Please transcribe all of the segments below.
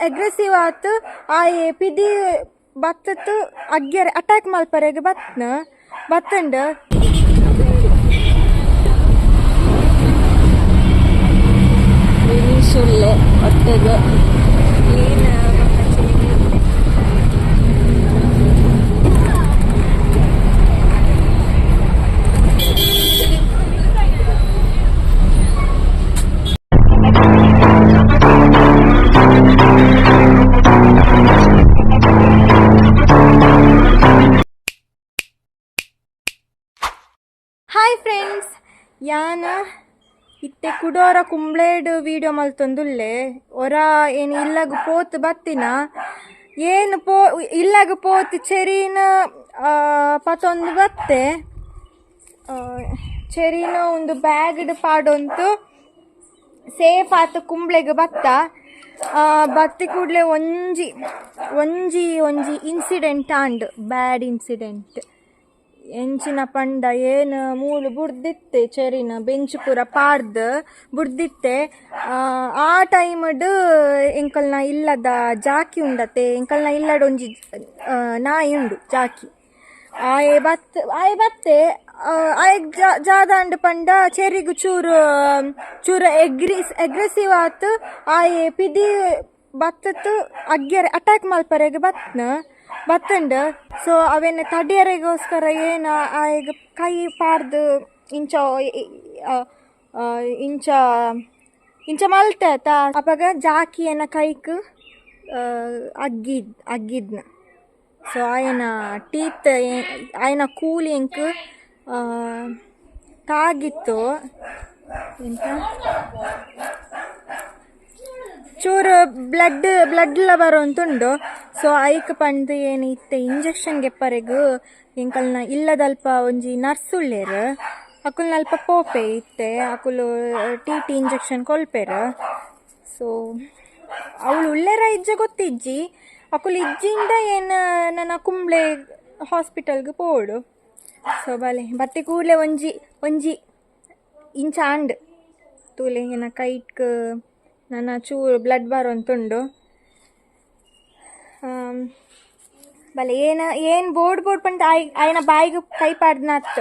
Aggressive ಆತ್ ಆಯೆ ಪಿದಿ ಬತ್ತತ್ ಅಗ್ಗೆರೆ attack ಮಲ್ಪರೆಗ್ ಬತ್ನ ಬತ್ತುಂಡ್. ವಿನೀಶುಲ್ಲೆ ಒಟ್ಟೆಗೆ. ಏನು. ಹಾಯ್ ಫ್ರೆಂಡ್ಸ್, ಯಾನ ಇತ್ತೆ ಕುಡೋರ ಕುಂಬ್ಳೇಡ್ ವೀಡಿಯೋ ಮಲ್ತೊಂದುಲ್ಲೆ. ಒರ ಏನು ಇಲ್ಲಗ್ ಪೋತ್ ಬತ್ತಿನ, ಏನು ಪೋ ಇಲ್ಲಗ್ ಪೋತ್ ಚೆರಿನ ಪತೊಂದು ಬತ್ತೆ. ಚೆರಿನ ಒಂದು ಬ್ಯಾಗ್ಡ್ ಪಾಡೊಂತು ಸೇಫ್ ಆತ್ ಕುಂಬ್ಳೆಗ್ ಬತ್ತ. ಬತ್ತಿ ಕೂಡಲೇ ಒಂಜಿ ಒಂಜಿ ಒಂಜಿ ಇನ್ಸಿಡೆಂಟ್ ಆಂಡ್, ಬ್ಯಾಡ್ ಇನ್ಸಿಡೆಂಟ್. ಎಂಚಿನ ಪಂಡ ಏನು ಮೂಲು ಬುಡ್ದಿತ್ತೆ, ಚೆರಿನ ಬೆಂಚ್ ಪೂರ ಪಾಡ್ದ್ ಬುಡ್ದಿತ್ತೆ. ಆ ಟೈಮ್ಡ್ ಎಂಕಲ್ನ ಇಲ್ಲದ ಜಾಕಿ ಉಂಡತೆ, ಎಂಕಲ್ನ ಇಲ್ಲಡ್ ಒಂಜಿ ನಾಯಿ ಉಂಡು ಜಾಕಿ. ಆಯೆ ಬತ್ ಆಯೆ ಬತ್ತೆ. ಆಯೆ ಜಾದಾಂಡ್ ಪಂಡ ಚೆರಿಗ್ ಚೂರು ಚೂರು ಅಗ್ರೆಸಿವ್ ಆತ್ ಆಯೆ ಪಿದಿ ಬತ್ತತ್ ಅಗ್ಗೆರೆ ಅಟ್ಯಾಕ್ ಮಲ್ಪರೆಗ್ ಬತ್ನ ಬತ್ತುಂಡ್. ಸೊ ಅವೆನ್ ತಡಿಯರೆಗೋಸ್ಕರ ಏನ ಆಯಗ್ ಕೈ ಪಾಡ್ದ್ ಇಂಚ ಇಂಚ ಇಂಚ ಮಲ್ತೆ ಆತ. ಅಪಗ ಜಾಕಿಯನ ಕೈಕ್ ಅಗ್ಗಿದ್ನ. ಸೊ ಆಯನ ಟೀತ್, ಆಯನ ಕೂಲಿ ಎಂಕ್ ತಾಗಿತ್ತು. ಎಂತ ಚೂರು ಬ್ಲಡ್ ಬ್ಲಡ್ಲ ಬರೋಂತುಂಡು. ಸೊ ಐಕ್ ಪಂದ್ ಏನು ಇತ್ತೆ ಇಂಜೆಕ್ಷನ್ ಗೆಪ್ಪರೆಗ್ ಎಂಕಲ್ನ ಇಲ್ಲದಲ್ಪ ಒಂಜಿ ನರ್ಸ್ ಉಲ್ಲೆರ್, ಅಕುಲ್ನಲ್ಪ ಪೋಪೆ ಇತ್ತೆ. ಅಕುಲು ಟಿ ಟಿ ಇಂಜೆಕ್ಷನ್ ಕೊಲ್ಪೆರ್. ಸೊ ಅವಳು ಉಲ್ಲೆರ ಇಜ್ಜ ಗೊತ್ತಿಜ್ಜಿ, ಅಕುಲು ಇಜ್ಜಿಂದ ಏನು ನನ್ನ ಕುಂಬ್ಳೆ ಹಾಸ್ಪಿಟಲ್ಗೆ ಪೋಡು. ಸೊ ಬಲೆ ಬತ್ತಿ ಕೂಡಲೇ ಒಂಜಿ ಒಂಜಿ ಇಂಚ ಆಂಡ್ ತೂಲೆ, ಎನ್ನ ಕೈಕ್ ನನ್ನ ಚೂರು ಬ್ಲಡ್ ಬರೋಂತುಂಡು. ಬಲೆ ಏನ ಏನು ಬೋರ್ಡ್ ಬೋರ್ಡ್ ಪಂಡ ಆಯ್ ಆಯನ ಬಾಯಿಗ್ ಕೈ ಪಾಡ್ದನಾತ್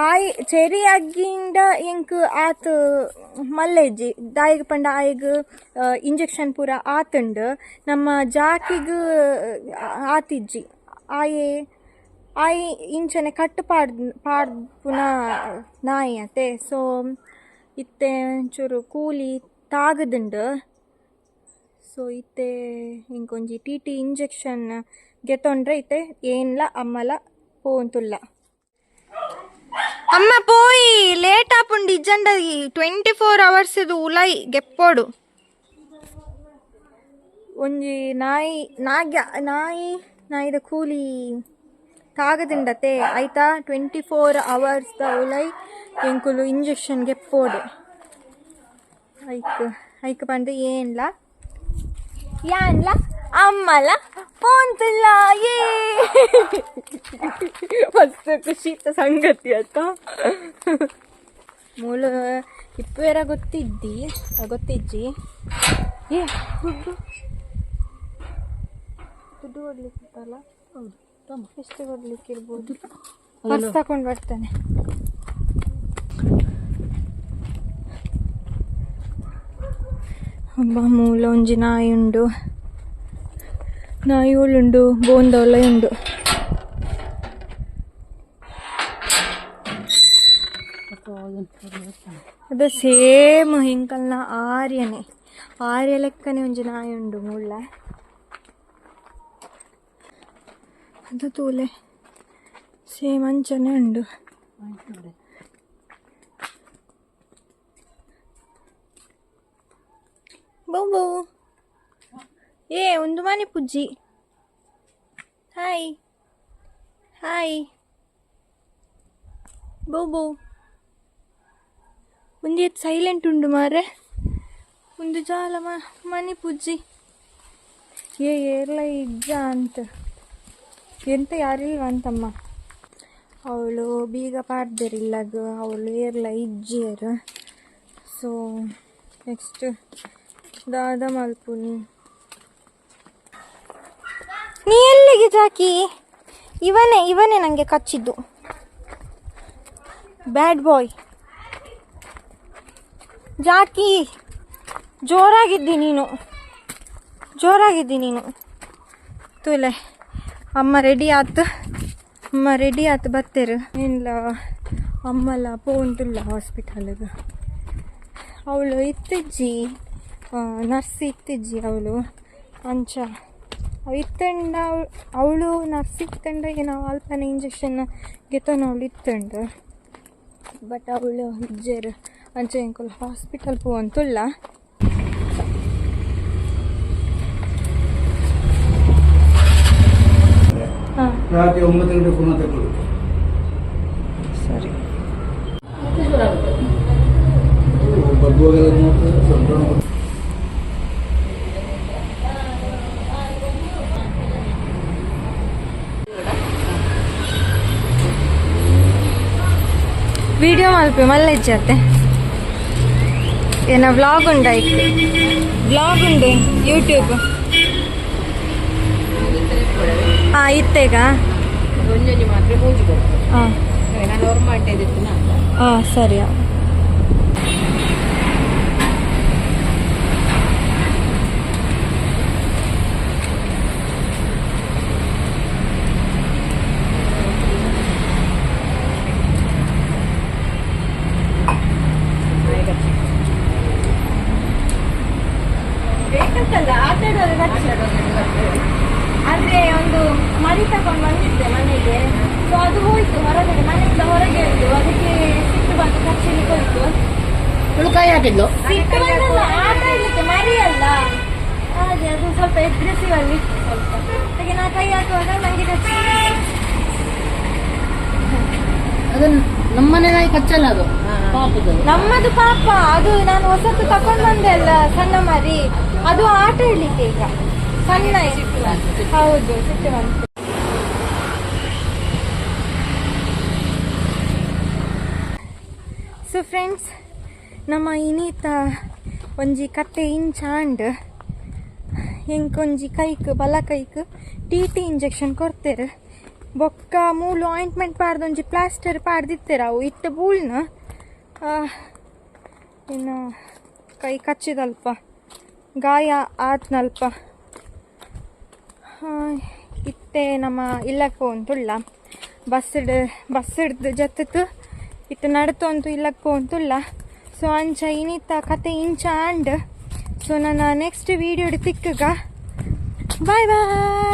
ಆಯ್ ಚೆರಿ ಅಗ್ಗಿಂಡ ಎಂಕ್ ಆತ್ ಮಲ್ಲೆಜ್ಜಿ. ದಾಯಿಗ್ ಪಂಡ ಆಯ್ಗ್ ಇಂಜೆಕ್ಷನ್ ಪೂರ ಆತುಂಡು, ನಮ್ಮ ಜಾಕಿಗ್ ಆತಿಜ್ಜಿ. ಆಯೆ ಆಯ್ ಇಂಚನೆ ಕಟ್ಟು ಪಾಡ್ಪುನ ನಾಯಿ ಅತೆ. ಸೊ ಇತ್ತೆ ಒಂಚೂರು ಕೂಲಿ ತಾಗದುಂಡು. ಸೊ ಇತ್ತೆ ಇಂಕೊಂಜಿ ಟಿ ಟಿ ಇಂಜೆಕ್ಷನ್ ಗೆತೊಂಡ್ರೆ ಇತ್ತೆ ಏನ್ಲ ಅಮ್ಮಲ ಪೋಂತುಲ್ಲ. ಅಮ್ಮ ಪೋಯಿ ಲೇಟ್ ಆಪುಂಡು, ಇಜ್ಜಂಡ 24 ಅವರ್ಸ್ ಇದು ಉಲೈ ಗೆಪ್ಪೋಡು. ಒಂಜಿ ನಾಯಿ ನಾಗ್ಯ ನಾಯಿ ನಾಯಿದ ಕೂಲಿ ತಾಗದಿಂಡತೆ ಆಯ್ತಾ. 24 ಅವರ್ಸ್ ದ ಉಲೈ ಎಂಕುಲು ಇಂಜೆಕ್ಷನ್ ಗೆಪ್ಪೋಡು. ಐಕ್ ಐಕ್ ಪಂಡ ಏನ್ಲ ಯಾನ್ಲ ಅಮ್ಮಲ ಪೋಂತುಲ್ಲ. ಏ ಮಸ್ತ್ ಖುಷಿತ ಸಂಗತಿ ಆಯ್ತಾ. ಮೂಲು ಇಪ್ಪುವೆರ ಗೊತ್ತಿದ್ದಿ ಗೊತ್ತಿಜ್ಜಿ. ಏ ದುಡ್ಡು ದುಡ್ಡು ಕೊಡ್ಲಿಕ್ಕಿತ್ತಲ್ಲ? ಹೌದು. ಎಷ್ಟು ಕೊಡ್ಲಿಕ್ಕೆ ಇರ್ಬೋದು? ಪರ್ಸ್ ತಕೊಂಡು ಬರ್ತಾನೆ. ಒಬ್ಬ ಮೂಲ ಒಂಜಿ ನಾಯಿ ಉಂಡು, ನಾಯಿ ಉಂಡು, ಬೋಂದವಲ್ಲ ಉಂಡು. ಅದು ಸೇಮ್ ಹಿಂಕಲ್ನ ಆರ್ಯನೇ, ಆರ್ಯ ಲೆಕ್ಕನೆ ಒಂಜಿ ನಾಯಿ ಉಂಡು ಮುಳ್ಳ. ಅದು ತೂಲೆ ಸೇಮ್ ಅಂಚನೆ ಉಂಡು. ಬೌ ಬೌ ಏ ಒಂದು ಮನೆ ಪುಜ್ಜಿ. Hi hi ಬೌ ಬೌ. ಒಂಜಿ ಸೈಲೆಂಟ್ ಉಂಡು ಮಾರೆ. ಒಂದು ಜಾಲ ಮನೆ ಪುಜ್ಜಿ. ಏ ಏರ್ಲ ಇಜ್ಜ ಅಂತ ಎಂತ ಯಾರಿಲ್ವ ಅಂತಮ್ಮ. ಅವಳು ಬೀಗ ಪಾಡ್ದಿರಿಲ್ಲಗ, ಅವಳು ಏರ್ಲ ಇಜ್ಜಿಯರು. So next ದಾದ ಮಲ್ಪುನಿ. ನೀ ಎಲ್ಲಿಗೆ ಜಾಕಿ? ಇವನೇ ಇವನೇ ನನಗೆ ಕಚ್ಚಿದ್ದು. ಬ್ಯಾಡ್ ಬಾಯ್ ಜಾಕಿ, ಜೋರಾಗಿದ್ದಿ ನೀನು, ಜೋರಾಗಿದ್ದಿ ನೀನು. ತೂಲೆ ಅಮ್ಮ ರೆಡಿ ಆತು, ಅಮ್ಮ ರೆಡಿ ಆತು ಬತ್ತೇರು. ಇಲ್ಲ ಅಮ್ಮಲ್ಲ ಪೋಂಟುಲ್ಲ ಹಾಸ್ಪಿಟಲ್ಗೆ. ಅವಳು ಇತ್ತಿಜ್ಜಿ, ನರ್ಸ್ ಇತ್ತಿಜ್ಜಿ ಅವಳು. ಅಂಚ ಇತ್ತಂಡ ಅವಳು ನರ್ಸ್ ಇತ್ತಂಡ ನಾವು ಅಲ್ಪನೆ ಇಂಜೆಕ್ಷನ್ ಗೆತೊನ ಅವಳು ಇತ್ತಂಡ. ಬಟ್ ಅವಳು ಇಜ್ಜೆರ್, ಅಂಚ ಎಂಕುಲು ಹಾಸ್ಪಿಟಲ್ ಪೋವಂತುಲ್ಲ. ಹಾಂ. ರಾತ್ರಿ 9 ಗಂಟೆ ಪುನಃ ತಗೊಳ್ಳಿ. ಸರಿ. ಬಗ್ಗುವಾಗೆಲ್ಲ ನೋಡ್ತದೆ ಸಂಪೂರ್ಣ. ವಿಡಿಯೋ ಮಲ್ಪೆ ಮಲ್ಲ ಇಜ್ಜತ್ತೆ. ಏನ ವ್ಲಾಗ್ ಉಂಡಾಯ್ತು, ವ್ಲಾಗ್ ಉಂಡು ಯೂಟ್ಯೂಬ್. ಹಾಂ, ಇತ್ತೆಗ. ಒಂಜೊಂಜಿ ಮಾತ್ರ ಪೂಜೆ ಕೊಡ್ತಾರೆ. ಹಾಂ. ನಾನು ಅವ್ರು ಮಾಡ್ತಾ ಹಾಂ, ಸರಿ. ಬೇಕಂತಲ್ಲ, ಆಟ ಆಡುವಾಗ. ಆದ್ರೆ ಒಂದು ಮರಿ ತಗೊಂಡು ಬಂದಿದ್ದೆ ಮನೆಗೆ. ಸೊ ಅದು ಹೋಯ್ತು ಹೊರಗಡೆ, ಮನೆಯಿಂದ ಹೊರಗೆ ಹೋಯ್ತು. ಅದಕ್ಕೆ ಸಿಟ್ಟು ಬಂದು ಕಚ್ಚಲಿಕ್ಕೆ ಹೋಯ್ತು. ಕಾಯಿ ಹಾಕಿದ್ಲು. ಸಿಟ್ಟು ಬಂದಲ್ಲ, ಆಟ ಆಡ್ಲಿಕ್ಕೆ ಮರಿ ಅಲ್ಲ, ಹಾಗೆ ಅದು ಸ್ವಲ್ಪ ಎಗ್ರೆಸಿವ್ ಅಲ್ಲಿ ಇತ್ತು ಸ್ವಲ್ಪ. ಹಾಗೆ ನಾ ಕೈ ಹಾಕುವಾಗ ನಂಗೆ ಕಚ್ಚಿ. ಅದನ್ನ ನಮ್ಮನೆ ನಾಯಿ ಕಚ್ಚಲ್ಲ, ಅದು ಪಾಪದ್ದು. ನಮ್ಮದು ಪಾಪ ಅದು. ನಾನು ಹೊಸತು ತಕೊಂಡ್ ಬಂದೆ ಅಲ್ಲ ಸಣ್ಣ ಮರಿ, ಅದು ಆಟ ಆಡ್ಲಿಕ್ಕೆ ಈಗ ಸಣ್ಣ. ಹೌದು, ಸಿಟ್ಟು ಬಂತು. ಸೊ ಫ್ರೆಂಡ್ಸ್, ನಮ್ಮ ಇನೀತ ಒಂಜಿ ಕತ್ತೆ ಇಂಚಾಂಡ್. ಎಂಕೊಂಜಿ ಕೈಕ್, ಬಲ ಕೈಕ್ ಟಿ ಟಿ ಇಂಜೆಕ್ಷನ್ ಕೊಡ್ತೇರು. ಬೊಕ್ಕ ಮೂಲು ಆಯಿಂಟ್ಮೆಂಟ್ ಪಾಡ್ದು ಒಂಜಿ ಪ್ಲಾಸ್ಟರ್ ಪಾಡ್ದಿತ್ತೆರ್. ಅವು ಇತ್ತೆ ಬೂಳ್ನ. ಇನ್ನು ಕೈ ಕಚ್ಚಿದಲ್ಪ ಗಾಯ ಆತ್ನಲ್ಪ. ಇತ್ತೆ ನಮ್ಮ ಇಲ್ಲಕ್ಕೆ ಪೋಂತುಳ್ಳ. ಬಸ್ಡ್ ಬಸ್ ಹಿಡ್ದು ಜತ್ತಿತ್ತು, ಇತ್ತೆ ನಡತೊಂತು ಇಲ್ಲಕ್ಕೆ ಪೋಂತುಳ್ಳ. ಸೊ ಅಂಚ ಇನಿತ ಕತೆ ಇಂಚ ಆಂಡ್. ಸೊ ನನ್ನ ನೆಕ್ಸ್ಟ್ ವೀಡಿಯೋ ತಿಕ್ಕಗ. Bye boy.